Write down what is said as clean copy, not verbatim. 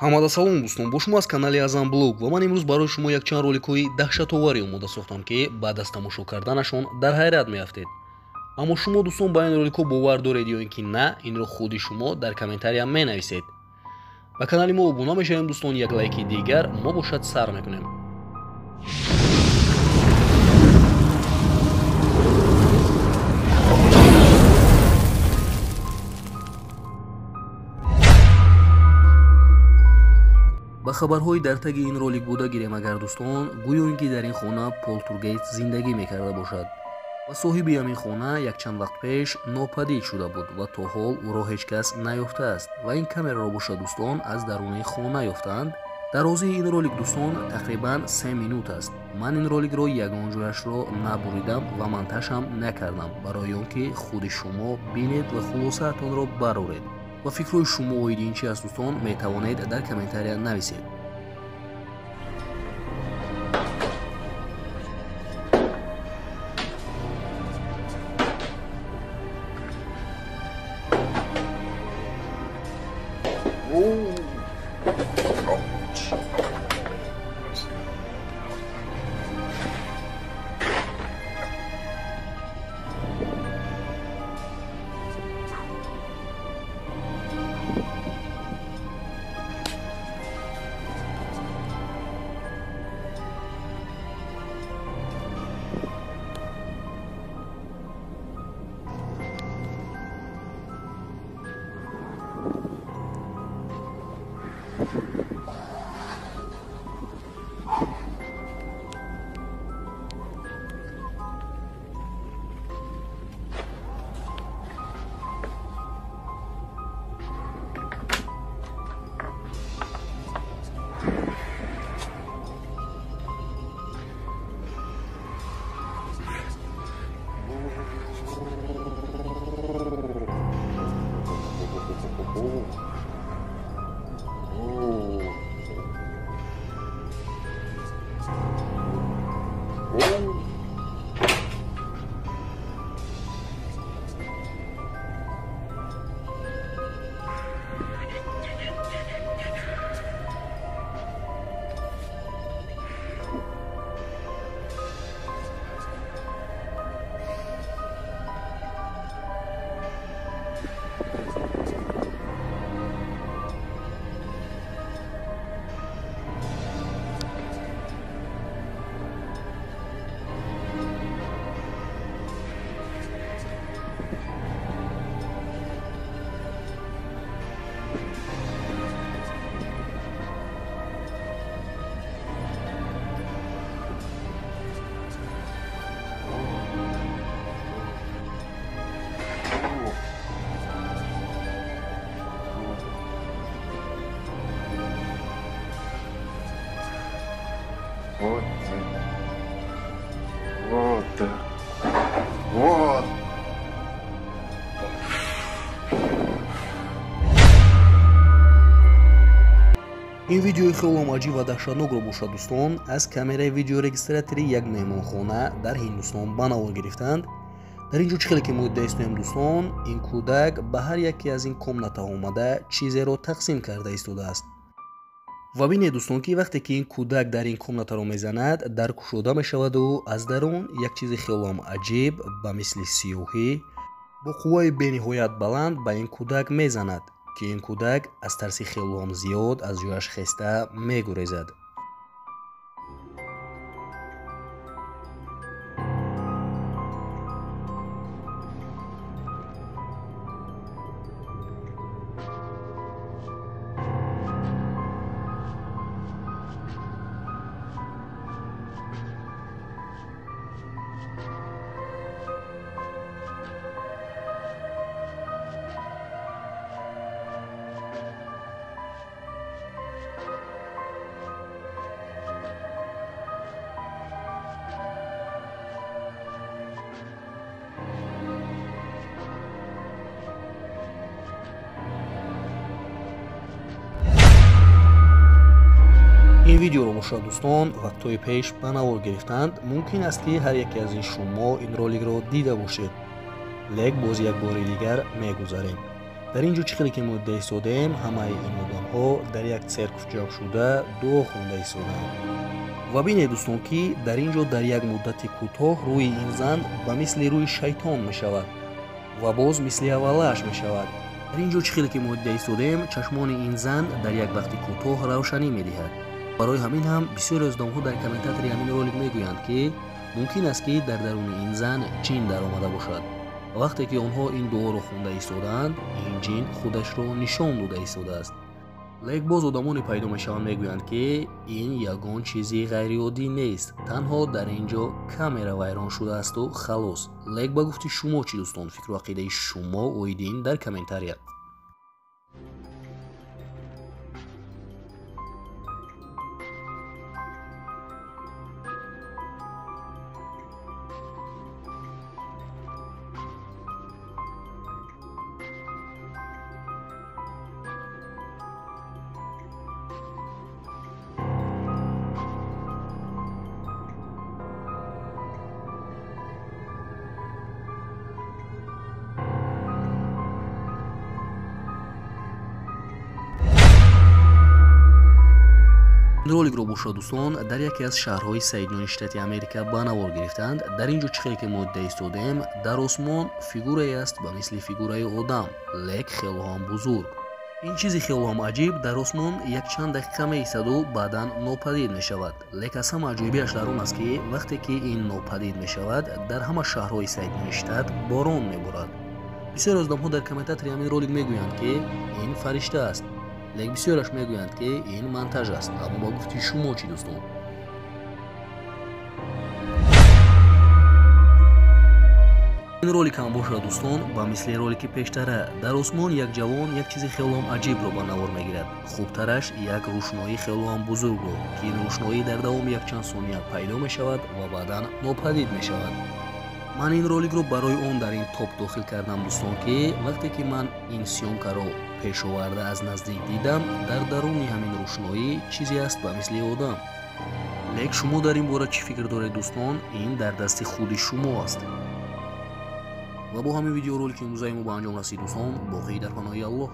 Ҳамада салом дӯстон, бо шумо аз канали Азам Блог ва ман имрӯз барои шумо якчанд роликҳои даҳшатоваре омода сохтам, ки баъд аз тамошо карданашон дар ҳайрат меафтед. Аммо шумо дӯстон ба ин роликҳо бовар доред ё ин ки на, инро худи шумо дар комментария менависед. Ба канали мо обуна мешавем дӯстон, як лайки дигар мо бошад сар мекунем. Ба хабарҳои дар таги ин ролик буда гирем агар дӯстон, гӯё ин ки дар ин хона полтергейст зиндагӣ мекарда бошад ва соҳиби ҳамин хона якчанд вақт пеш нопадид шуда буд ва то ҳол ӯро ҳеҷ кас наёфтааст ва ин камераро бошад дӯстон аз даруни хона ёфтаанд. Дарозии ин ролик дӯстон тақрибан 3 минут аст. Ман ин роликро ягон ҷояшро набуридам ва монтажам накардам барои он ки худи шумо бинед ва хулосаатонро бароред. Ва фикрҳои шумо оиди ин чи аст дӯстон метавонед дар комментария нависед. Вот. Вот. Вот. Ин видеои хелом аҷиб ва даҳшатнокро бошад дӯстон аз камераи видеорегистратори як меҳмонхона дар Ҳиндустон ба навор гирифтанд. Дар ин ҷо чӣ хеле ки мо дидаистоем дӯстон, ин кӯдак ба ҳар яке аз ин комнатаҳо омада чизеро тақсим карда истодааст. Ва бинед дӯстон ки вақте ки ин кӯдак дар ин комнатаро мезанад, дар кушода мешаваду аз дарун як чизи хелом аҷиб ба мисли сиёҳӣ бо қувваи бениҳоят баланд ба ин кӯдак мезанад, ки ин кӯдак аз тарси хелом зиёд аз ҷояш хеста мегурезад. Ин видеоро бошад дӯстон вақтҳои пеш ба навор гирифтанд. Мумкин аст ки ҳар яке аз ин шумо ин роликро дида бошед, лек боз як бори дигар мегузарем. Дар ин ҷо чӣ хеле ки мо дида истодаем, ҳамаи ин одамҳо дар як церкв ҷамъ шуда дуо хонда истодаанд. Ва бинед дӯстон, ки дар ин ҷо дар як муддати кӯтоҳ рӯи ин зан ба мисли рӯи шайтон мешавад ва боз мисли аввалааш мешавад. Дар ин ҷо чӣ хеле ки мо дида истодаем, чашмони ин зан дар як вақти кӯтоҳ равшанӣ медиҳад. Барои ҳамин ҳам бисёре аз одамҳо дар комментатори ҳамин ролик мегӯянд, ки мумкин аст, ки дар даруни ин зан ҷин даромада бошад. Вақте ки онҳо ин дуоро хонда истодаанд, ин ҷин худашро нишон дода истодааст. Лек боз одамоне пайдо мешаванд, мегӯянд, ки ин ягон чизи ғайриоддӣ нест, танҳо дар ин ҷо камера вайрон шудаасту халос. Лек ба гуфти шумо чӣ дӯстон? Фикру ақидаи шумо оиди ин дар комментария. Роликро бошад дӯстон дар яке аз шаҳрҳои Соединённые Штаты Америка ба навор гирифтанд. Дар ин ҷо чӣ хеле ки мо дида истодаем, дар осмон фигурае аст ба мисли фигураи одам, лек хело ҳам бузург. Ин чизи хело ҳам аҷиб дар осмон якчанд дақиқа меистаду баъдан нопадид мешавад. Лек аз ҳама аҷоибиаш дар он аст, ки вақте ки ин нопадид мешавад, дар ҳама шаҳрҳои Соединённые Штат борон меборад. Бисёре аз одамҳо дар комментатори ҳамин ролик мегӯянд, ки ин фаришта аст. Лек бисёраш мегӯянд, ки ин монтаж аст. Аммо ба гуфти шумо чӣ дӯстон? Ин ролик ҳам бошад дӯстон ба мисли ролики пештара дар осмон як ҷавон як чизи хело ҳам аҷибро ба навор мегирад. Хубтараш як рӯшноии хело ҳам бузургро, ки ин рӯшноӣ дар давоми якчанд сония пайдо мешавад ва баъдан нопадид мешавад. Ман ин роликро барои он дар ин топ дохил кардам дӯстон, ки вақте ки ман ин съёмкаро пешоварда аз наздик дидам, дар даруни ҳамин рӯшноӣ чизе аст ба мисли одам. Лек шумо дар ин бора чӣ фикр доред дӯстон? Ин дар дасти худи шумо аст. Ва бо ҳамин видеоролики имрӯзаи мо ба анҷом расид дӯстон. Боқӣ дар паноҳи Аллоҳ.